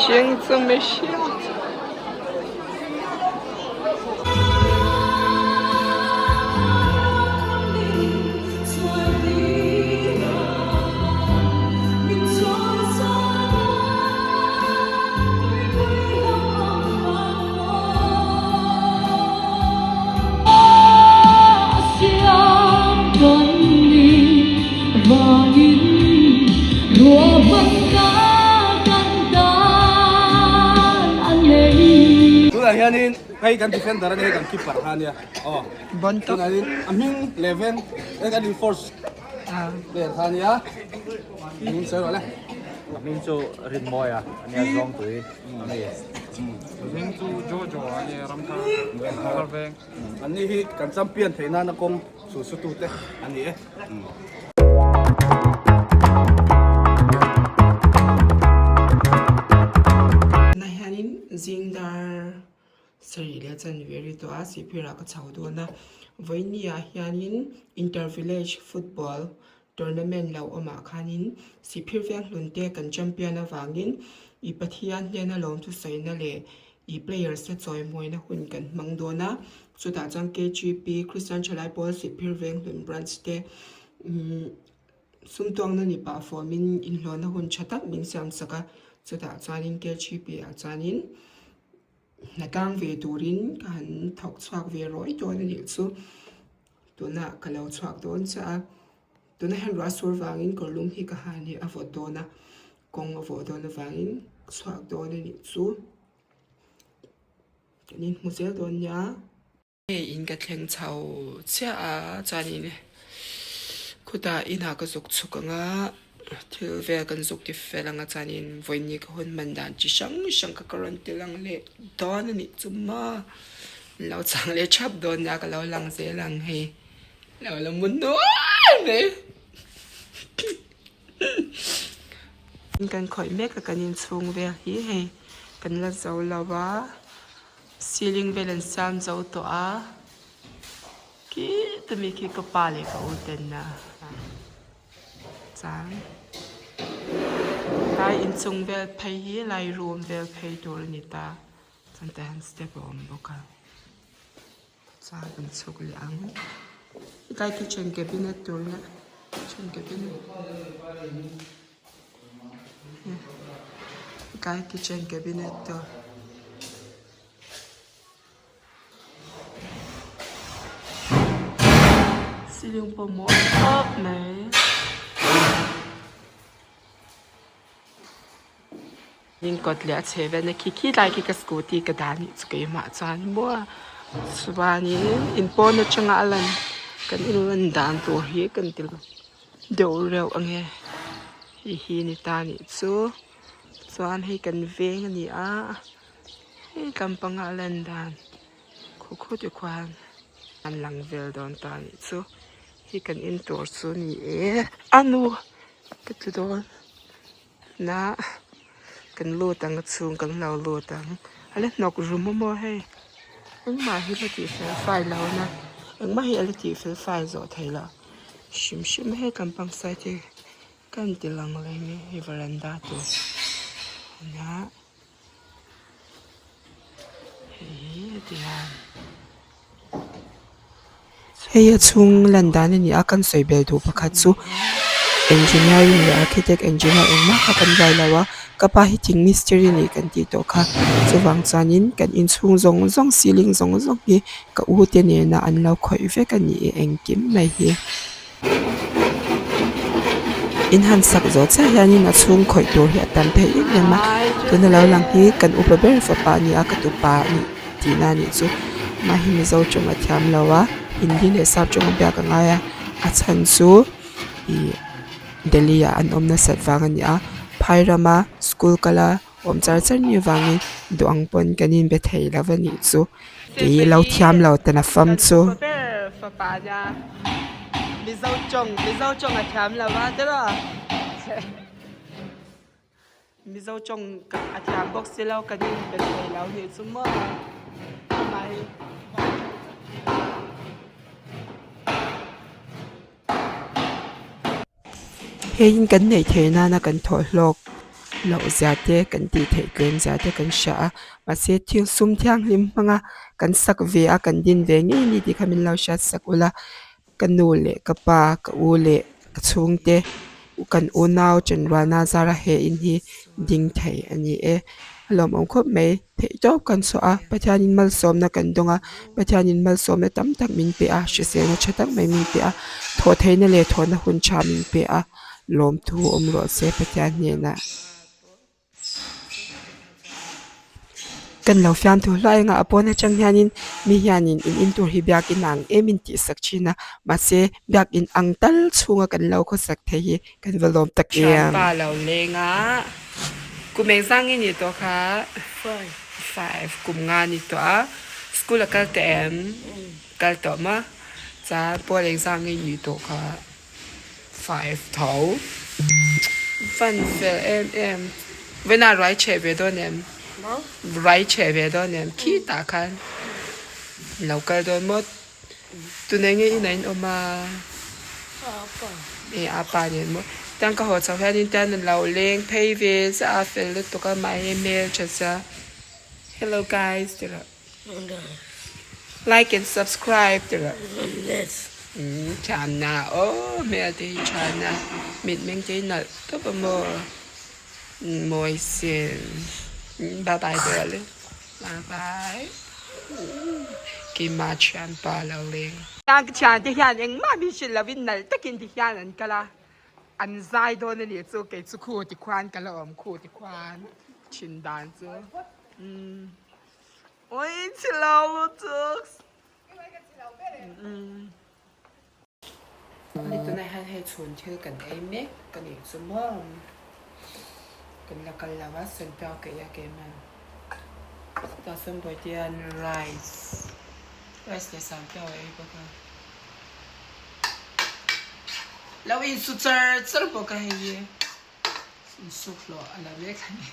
Mihring chu mihring chu. Tunah hianin hei kan defender a nia hei kan keeper kha a nia aw tunah hianin a hming leh veng hei kan enforce player kha a nia hming sawi rawh le. A hming chu Rinmawia a nia Zawngtui a ni. Hming chu Jojo a nia Ramthar Ramthar veng. An ni hi kan champion theih nana kawng sulsutute a ni e. Tunah hianin zingdar sarih leh chanve ri tawh a sihphirah ka chho dawn a vawinia hianin inter village football tournament lo awmah khanin sihphir veng hlun te kan champion avangin ih Pathian hnena lawmthu sawina leh ih players te chawimawina hun kan hmang dawn a chutah chuan K_G_P Christian Thalai Pawl Sihphir veng hlun branch te umm sumtuangna ni pah fawmin inhlawhna hun tha tak min siam sak a chutah chuanin K_G_P ah chuanin. Hna tlang ve turin ka han thawk chhuak ve rawih dawn a nih chu. Tunah ka lo chhuak dawn chiah a, tunah hian ruah sur vangin kawr lum hi ka han hi a vawt dawn a, kawng a vawh dawn avangin ka chhuak dawn a nih chu. Kan inhmu zel dawn nia. Hei in ka thleng chho chiah a chuanin khutah inah ka zuk chhuk ang a thil vel kan zuk ti fel ang a chuanin vawiin ka hun hman dan chi hrang hrang kha ka rawn ti lang leh dawn a nih chu maw min lo chang leh thap dawn nia ka lo lang zel ang hei lo la mu nual mai kan khawih mek a kan inchhung vel hi hei kan la zo lo a. Ceiling vel an siam zo tawh a khi tumi khi ka pa leh ka u ten a chang lai inchung vel phei hi lai room vel phei tur a ni ta chuan tah hian step a awm bawk a chuan kan chhuk leh ang hetlai kitchen cabinet tur nia kitchen cabinet Hetlai kitchen cabinet tur ceiling pawh mawi khawp mai. In kawt leh a chheh velna khi khi lai khi ka scooty ka dah anih chu keimah chuan maw chuanin in pawn atanga a lan kan in lan dan tur hi kan ti deuh reuh ange hei hi ni ta anih chu chuan hei kan veng a ni a hei lampanga a lan dan khaw khaw te khuan an lang vel dawn ta anih chu hei kan in tur chu a ni e a nu ka ti dawn. Na kan lut ang a chhung kan lo lut ang a la hnawk rum a maw hei engmah hi la tih fel fai lo na engmah hi a la tih fel fai zawh theih loh hrim hrim a hei lampang side hi ka han ti lang leh nge hei varanda tur a nia. Hei a chhung lan dan a ni a kan sawi bel duh pakhat chu engineering leh architect engineer engmah kha kan zai lo a ka pa hi thing mistiri a ni kan tih tawh kha chuvang chuanin kan inchhung zawng zawng ceiling zawng zawng hi ka u te nena an lo khawih vek a ni engkim mai hi. In han sak zawh chiah hianin a chhung khawih tur hi a tam thei em em a tuna lo lang hi kan upa ber fapa a ni a ka tupa a nih tihna a nih chu amah hi mizo tawng a thiam lo a hindi leh sap tawng a biak a ngai a a chhan chu ih Delhi ah an awm nasat vang a ni a phai rama school kala awm char char ni avangin duh ang pawn kan inbe thei lo a nih chu kei lo thiam lo ta na fam chu. Mizo tawng Mizo tawng a thiam lo a tiraw Mizo tawng a thiam bawk si lo kan inbe thei lo nih chu maw amah hi. Hei in kan neih theih nana kan thawh hlawk. loh zia te kan tih theih tlem zia te kan hria a mahse thil sum thianghlim hmanga kan sak ve a kan din ve ngei ani tih kha min lo hriat sak ula ka nu leh ka pa ka u leh ka chhungte kan unau chanrualna zara he in hi ding thei a ni e a lawmawm khawp mai theih tawp kan chhuah a Pathianin malsawmna kan dawng a Pathianin malsawmna tam tak min pe a hriselna tha tak mai min pe a thawh theihna leh thawhna hun tha min pe a lawmthu awm rawh se Pathian hnenah. Kan lo fiam thu hlai anga a pawn atang hianin mi hianin in in tur hi biakin ang em in tih sak thin a mahse biakin ang tal chhunga kan lo khawsak thei hi kan va lawm tak em. Thianpa lo leng a kum engzang nge ni tawh kha five kum nga ni tawh a school a kal tawh em kal tawh maw chuan pawl engzang nge ni tawh kha. 5 tho fan fel em em vawiinah ruai cheh ve dawn em ruai cheh ve dawn em khitah khan lo kal dawn maw tunah nge inah in awm a e a pa nen maw tiang ka haw chho hianin tiang an lo leng phei ve chiah a fel lutuk a mahni hmeltha sia hello guys ti rawh. Like and subscribe ti rawh. Thiamna aw hmel te hi thiamna mitmeng te hi nalh tawp a maw mawi sin bye bye ti rawh le bye bye keimah thianpa lo leng. Thian te hian engmah min hrilh lovin nalh takin ti hian an kal a an zai dawn a nih chu kei chu khu ti khuan ka la awm khu ti khuan thin dan chu umm. Oi chilo lutuk. Ni tunah hian hei chhun thil kan ei mek ka nih chu maw kan la kal lo a sawnpiau ka ei a keimah chutah sawn Bawihte-a'n rice rice leh sanpiau a ei bawk a lo insu char char bawk a hei hi. Insuk hlawh a la mek a ni.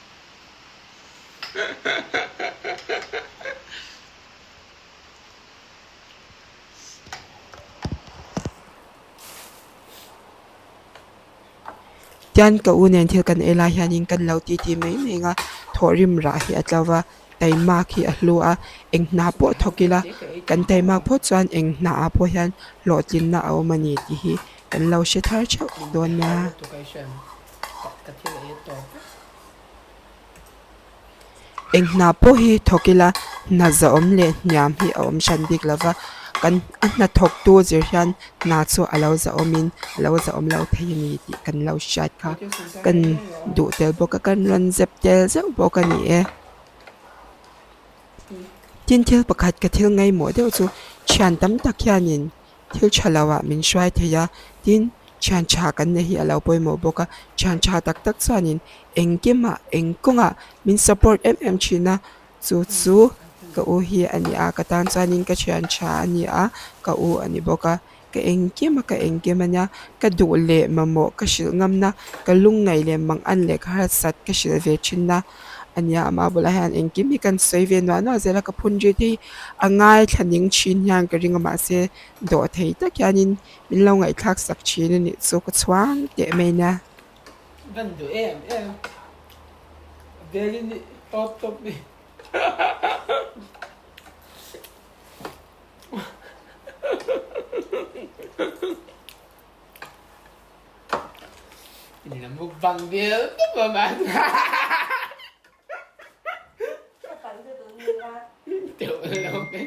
Tian ka u nen thil kan ei lai hianin kan lo titi mai mai ang a, thawhrim rah hi a tlo va, taimak hi a hlu a, eng hna pawh thawk ila kan taimak phawt chuan eng hna ah pawh hian hlawhtlinna a awm a ni tih hi Kan lo hre thar theuh dawn nia. Eng hna pawh hi thawk ila hna zahawm leh hniam hi a awm hran bik lo va, kan a hna thawktu zir hian hna chu a lo zahawmin a lo zahawm lo thei a ni tih kan lo hriat kha kan duh tel bawk a, kan rawn zep tel zeuh bawk a ni e. Tin thil pakhat ka thil ngaimawh deuh chu thian tam tak hianin. Thil tha lo ah min hruai thei a, tin thian tha kan nei hi a lo pawimawh bawk a, thian tha tak tak chuanin engkimah eng kawngah min support em em thin a, chu chu ka u hi a ni a, ka tan chuanin ka thian tha a ni a, ka u a ni bawk a, ka engkim a ka engkim a nia, ka duh leh mamawh ka hrilh ngamna, ka lungngaih leh mangan leh ka harsat ka hrilh ve thin a. A nia amah bulah hian engkim hi kan sawi ve nuah nuah zel a ka phun ri te hi a ngaithla ning thin hian ka ring a mahse dawh thei tak hianin min lo ngaihthlak sak thin a nih chu ka chhuang teh mai nia. Van duh em em velin i tawp tawp mai. Mukbang vel tawp a man. Teuh lo ve.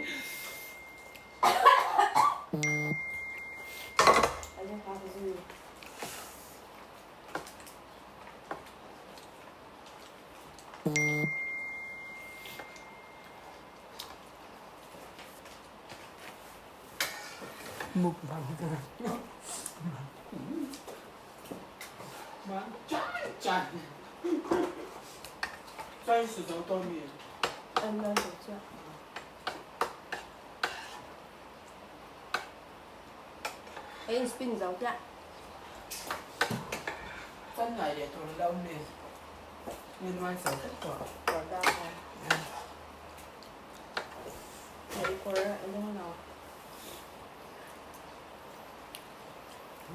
Mukbang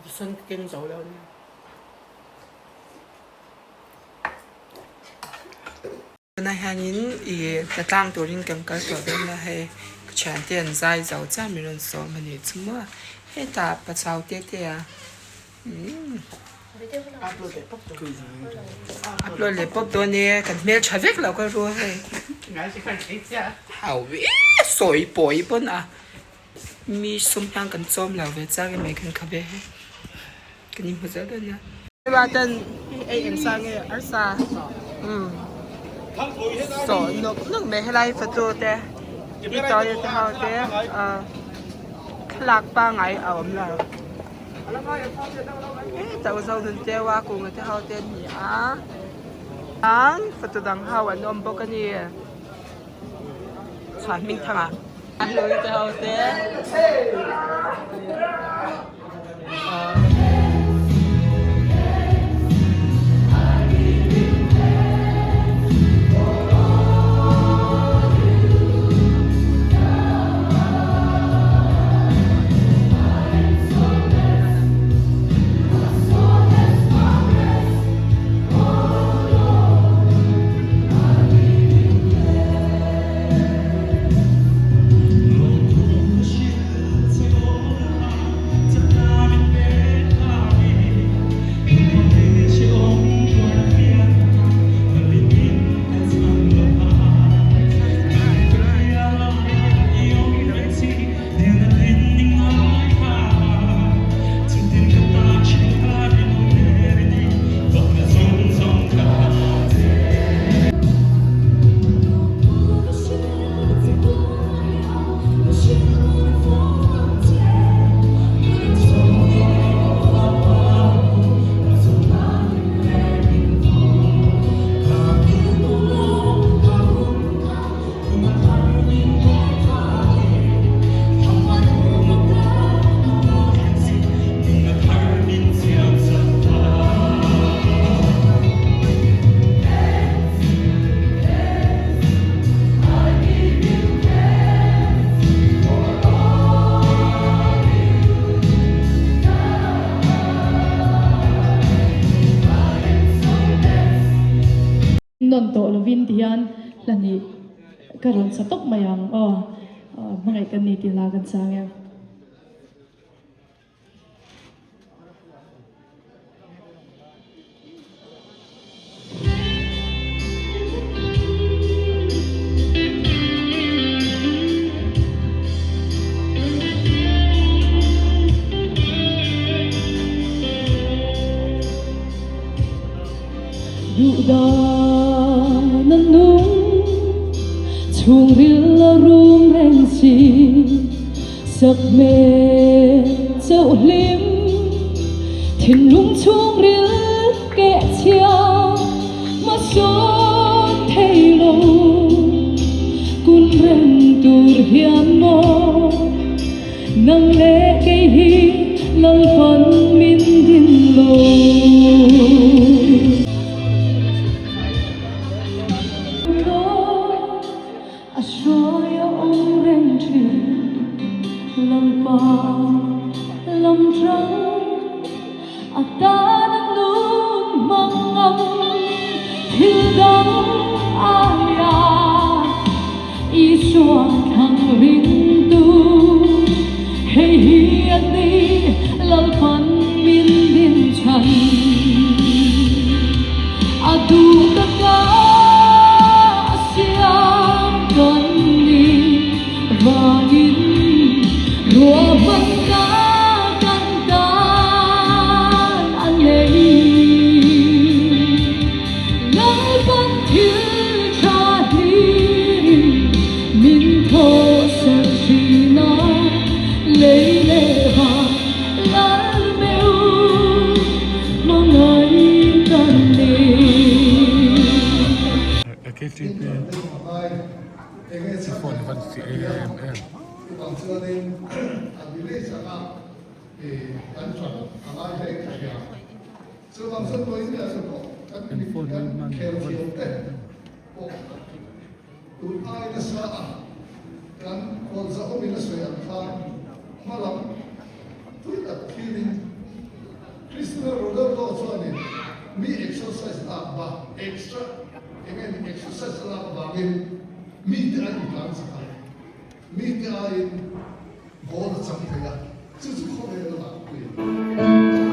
Tisawn ka keng zo lo nia. Tunah hianin ih hnatlang turin kan kal tawh dawn a hei ka thiante an zai zo chiah min rawn sawm a nih chu maw hetah pachau te te a umm upload leh pawp dawn e kan hmeltha vek lo ka ru hei hau ve sawi pawi pawn a mi sum hian kan chawm lo ve chiang em mai kan kha ve hei kan inhmu zel dawn a. Ruatan ei eng sa nge arsa umm sawh nawk nawk mai helai fatu te i toilet te ho te ah thlalak pangai a awm lo hetah u zo nun teu a kunga te ho te an ni a chuan fatu dang ho an awm bawk a ni chhuan hming thang ah hlui te ho te. Nawn tawh lovin ti hian hla hnih ka rawn sa tawp mai ang aw hmangaih kan ni tih hla kan chang e. Duhdan a nung chhungril a rum reng si Sak hmel chauh hlim thinlung chhungril keh chhia hmasawn thei lo kun reng tur hian maw nang leh kei hi Lalpan min din lo. A hruai a awm reng thin Lalpa lam tang a tan a nun hmang ngam thil dang aia Isua thlang ringtu hei hi a ni Lalpan min din chhan a duh ka ta a siam kan ni vangin ruahman ka kan tan a nei. Lalpan thil tha hlirin min thawhsak thin a, lei leh van lal meuh hmangaih kan ni. KTP phone van fiah em em. Kan phone hi hman van fiah em em. vangin mite aiin tlan chak a, mite aiin goal a chang thei a, chu chu khawvel a lakpui a ni.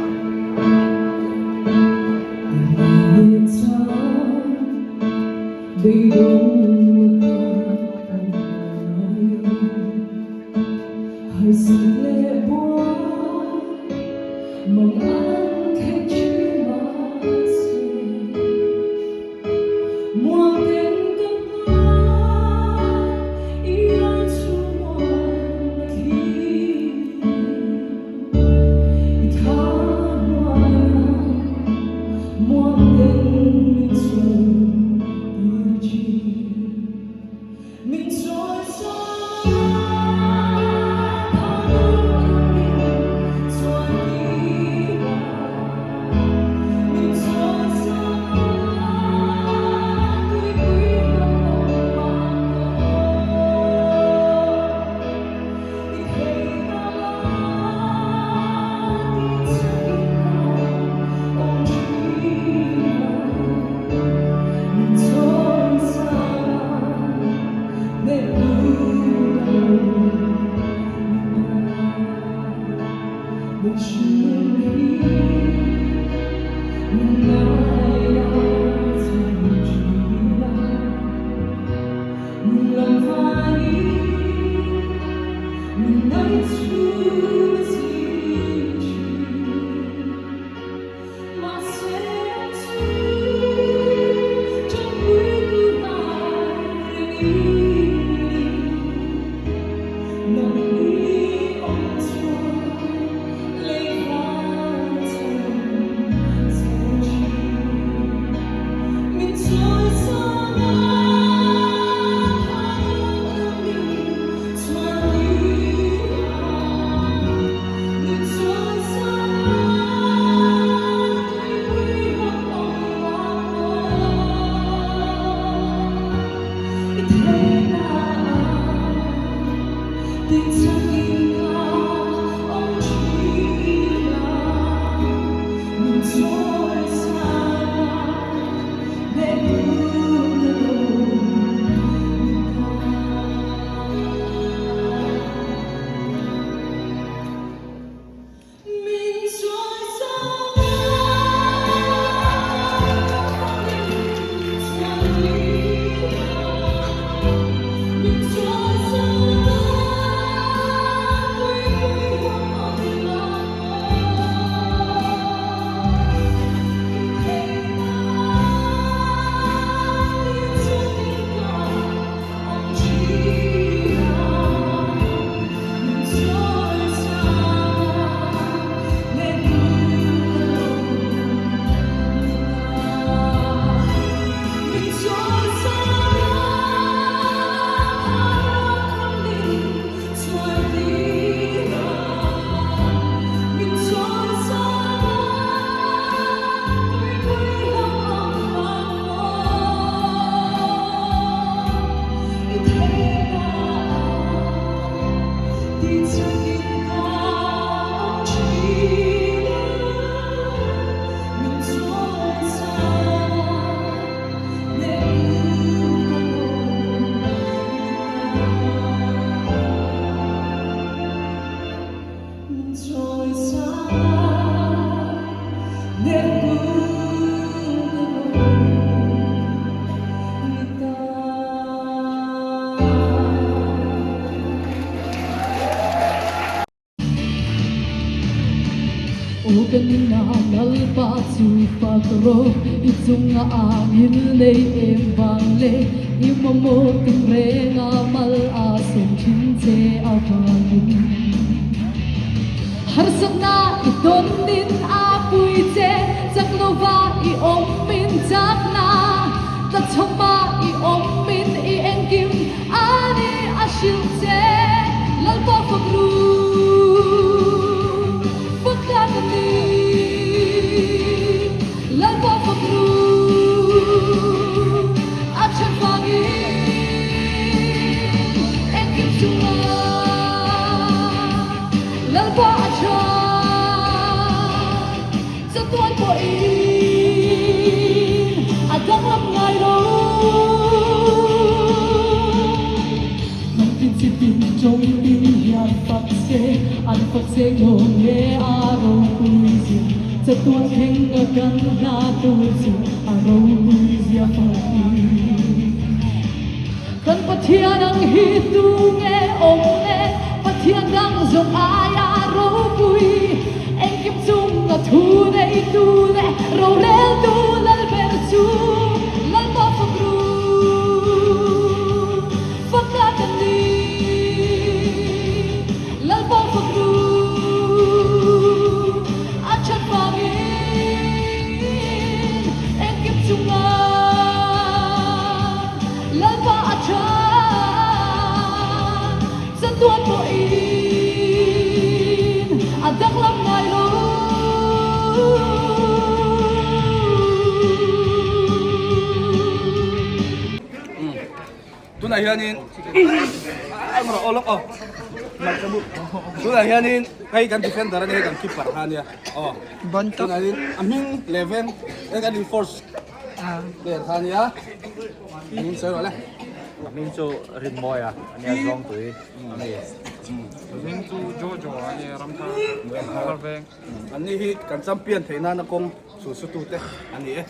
Seng dawn nge a ropui zia Chatuan thleng a kan hla tur chu a ropui zia fakin Kan Pathian ang hi tu nge awm le Pathian dang zawng aia ropui Engkim chung a thu neitu leh roreltu lal ber chu Lalpa fak ru Fakna kan ni Lalpa fak ru A that vangin engkim chungah Lalpa a tha Chatuan pawhin a danglam ngai lo. Tunah hianin tunah hianin hei kan defender a nia hei kan keeper kha a nia aw tunah hianin a hming leh veng hei kan enforce player kha a nia hming sawi rawh le. A hming chu Rinmawia a nia Zawngtui a ni. A hming chu Jojo a nia Ramthar Ramthar veng. An ni hi kan champion theih nana kawng sulsutute a ni e.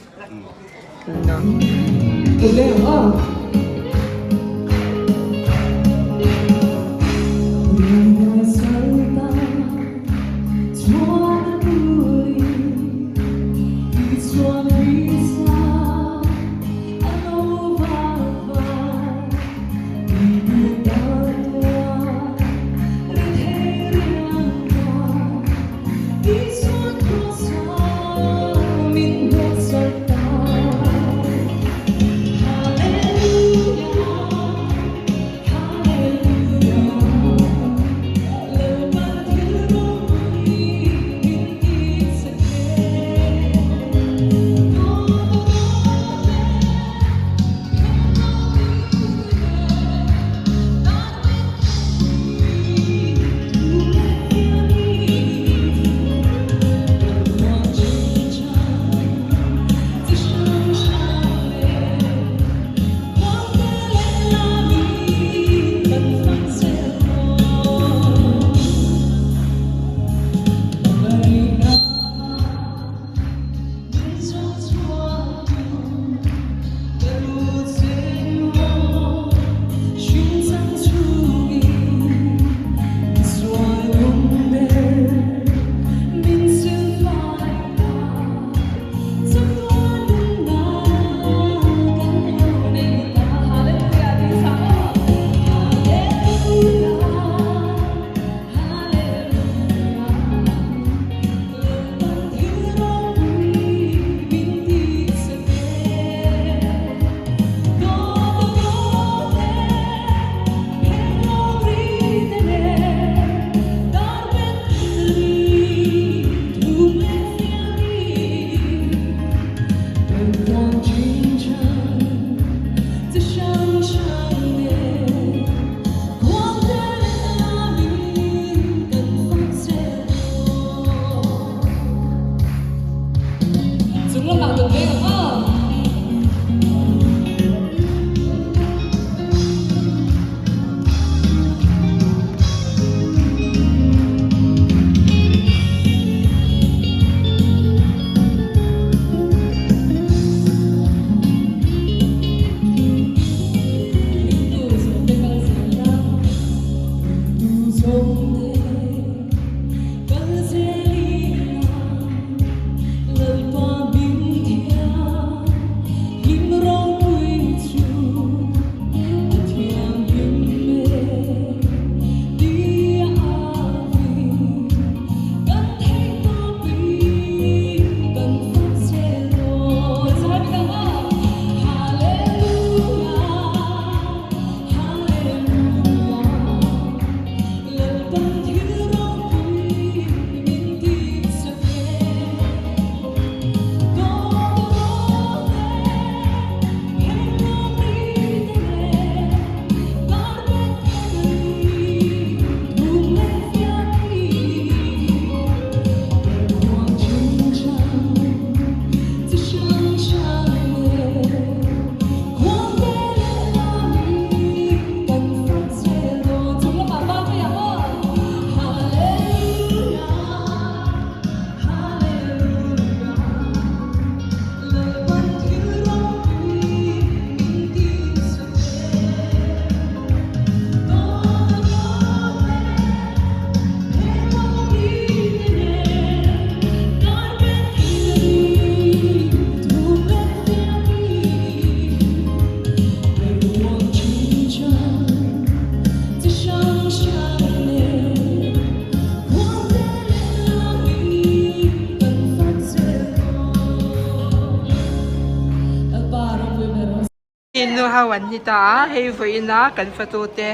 ho an ni ta a hei vawiin a kan fatu te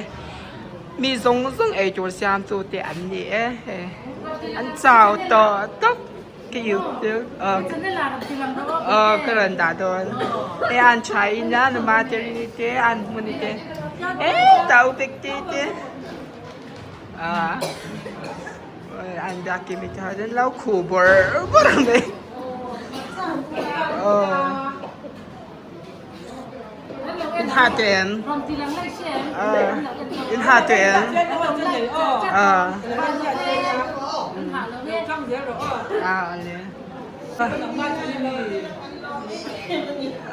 mi zawng zawng eitur siam tu te an ni e hei an chau tawh tawp ka aw ka rawn dah dawn hei an tha in a numa te rini te an hmuni te e tau pek te te ah an biak kimi te ho chuan lo khuh bawrh bawrh mai aw. In ha te em? In ha te em? Ah le.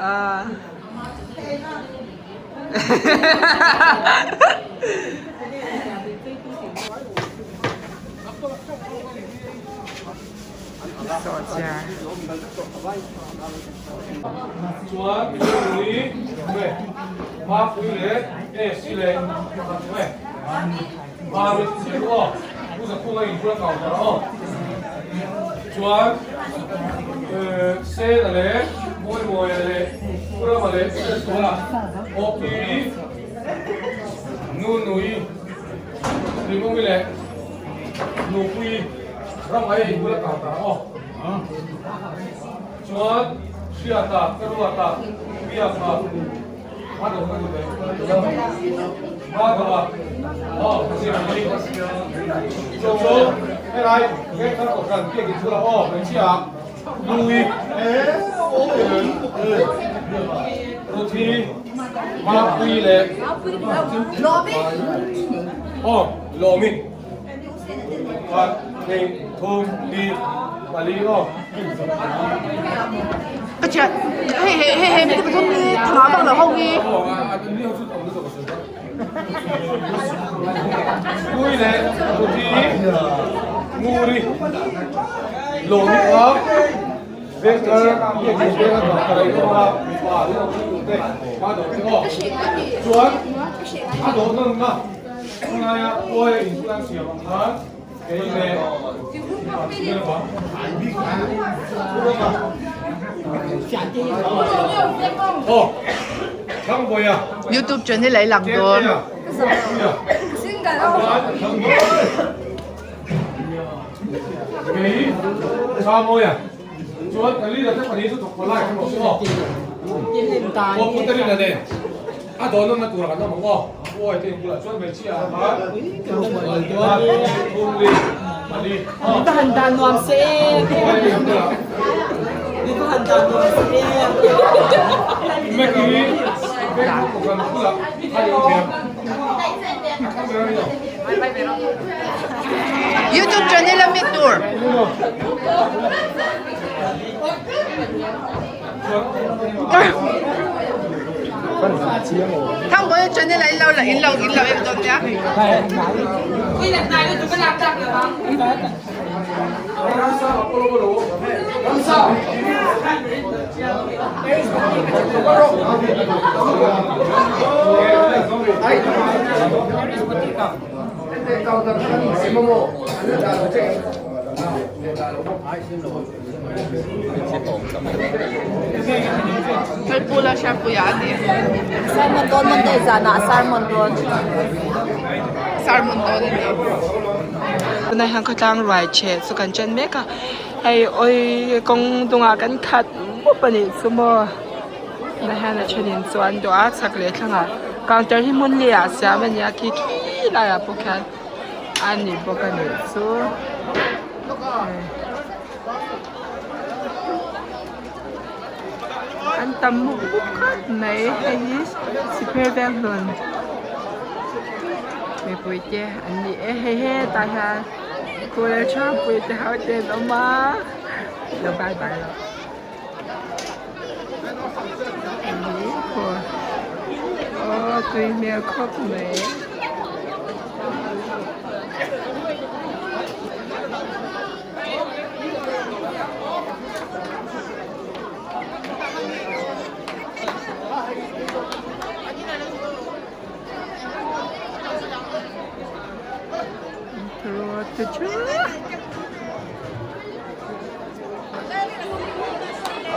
Ah. Chuan Mizorui nge Mapui leh Esi leh nge Mari chu zir aw Pu Zakhunga in bula kau tar aw Chuan Sena leh Mawimawia leh Pu Rama leh Hriatsuala Awpi Nunui Rimawmi leh Nupui Ramai in bula kau tar aw. Chuan Hriata, ka ruata, Biaka, a do ka duh ve a do a, aw ka zir ang hi. Chu chu helai vengthar kohhran biakin chu la aw hmeichhia Nui, Ruthi, Mapui leh aw Lawmi. Khat, hnih, thum, li, pali aw. Pathian hei hei hei hei mi pathum hi thla vak lo ho hi. Pui leh Ruthi Nguri Lawmi kha Vector biakin venga dah ka rei dawn a mipa an lo thu tur te hma dawh te aw. Chuan a dawh nawnna Khawlaia khuaia inpulang siam ang khan kei leh mipa chhungel bang Aw Thangbawiha YouTube channel a i lang dawn. Tea Thangbawiha Kei Thamawia chuan kan leader te pahnih chu thawk pawh lai kan awm aw. Aw Pu Terina nen a dawn nawmna tura kan awm ang aw. Pu Awi te inbulah chuan hmeichhia ah khan thum li pali aw. Mi va han dan nuam se e. Mi va han dan nuam se e. Meki Facebook kan bulah a ni thiam. YouTube channel a mi tur. Thangbawi channel a in lo la in lo in lo en dawn nia. Kalpula siya puya ani. Sermon dawn Monday zanah sermon dawn. Sermon dawn ani. Tunah hian khawtlang ruai cheh chu kan chen mek a hei awi kawng dungah kan khat mup a nih chu maw tunah hian a thenin chu an duh a chhak leh thlangah counter hi hmun leh ah siam a ni a khi khi laiah pawh khian a ni bawk a nih chu. An tam mup mup khawp mai hei hi sipher veng hlawn mipui te an ni e hei hetah hian cooler tha pui te ho te an awm a lo bye bye rawh aw tui hmel khawp mai.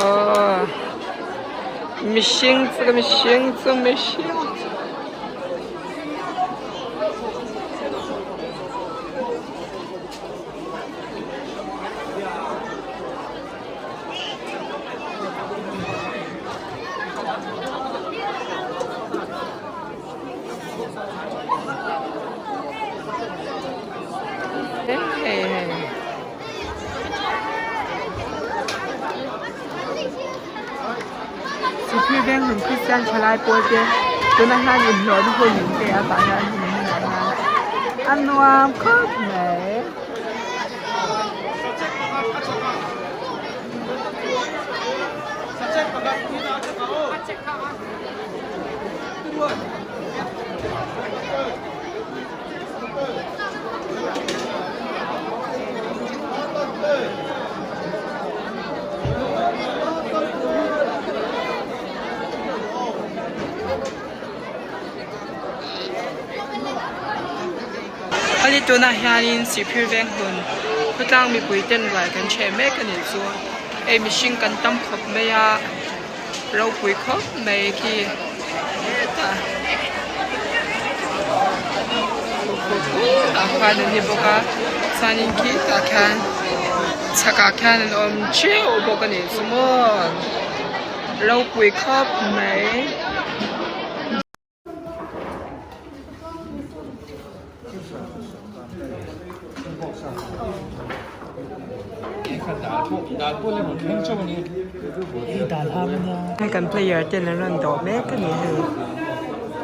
Aw Mihring chu ka mihring chu mihring chu. Sihphir veng hlun Kristian thalai pawl te tunah hian inhlawhna hun in pe a tah hian hmun hmunah hian a nuam khawp mai. Hali tunah hianin Sihphir veng hlun khawtlang mipui ten ruai kan chheh mek a nih chu hei mihring kan tam khawp mai a. Ropui khawp mai khi hetah ah khuan an ni bawk a chuanin khi tah khian chhakah khian an awm theuh bawk a nih chu maw ropui khawp mai. Hei kan player ten an rawn dawh mek a ni hei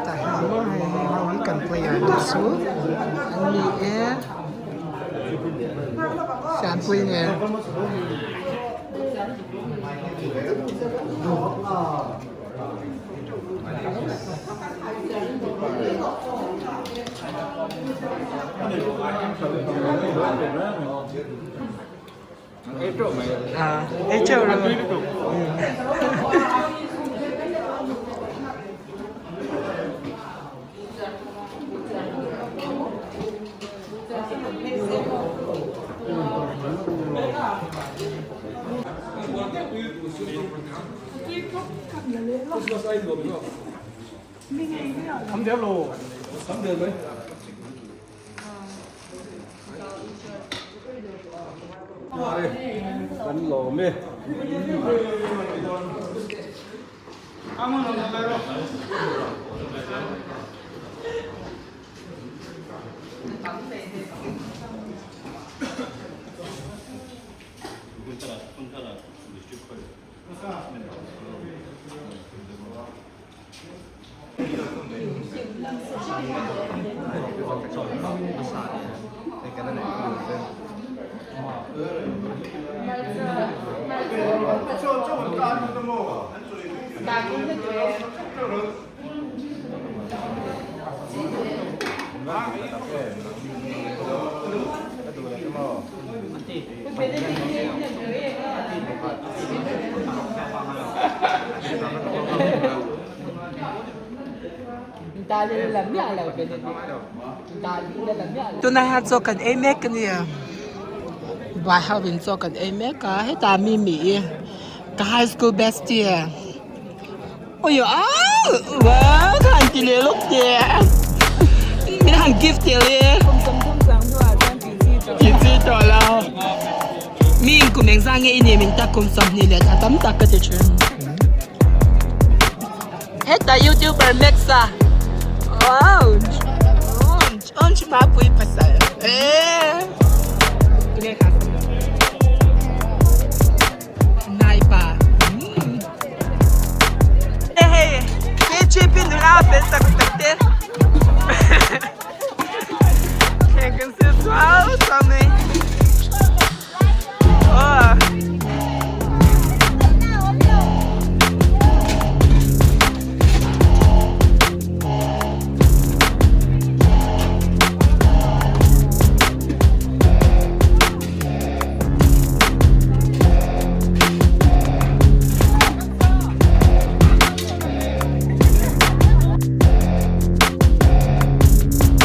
tah hian maw hei hei ho hi kan player te chu an ni e Siampuii nen. Ei teuh lo. Tunah hian chaw kan ei mek a nia vai ho in chaw kan ei mek a hetah mi mi i ka high school bestie awi au wow ka han ti leh lawk teh min han gift tel e tih chi tawh lo mi in kum engzah nge i nih min tak kum 20 leh thla tam tak ka ti thin. Hetah youtuber Max a wow onch mapui pasal eh nai pa hey hey KGP nula fel tak tak.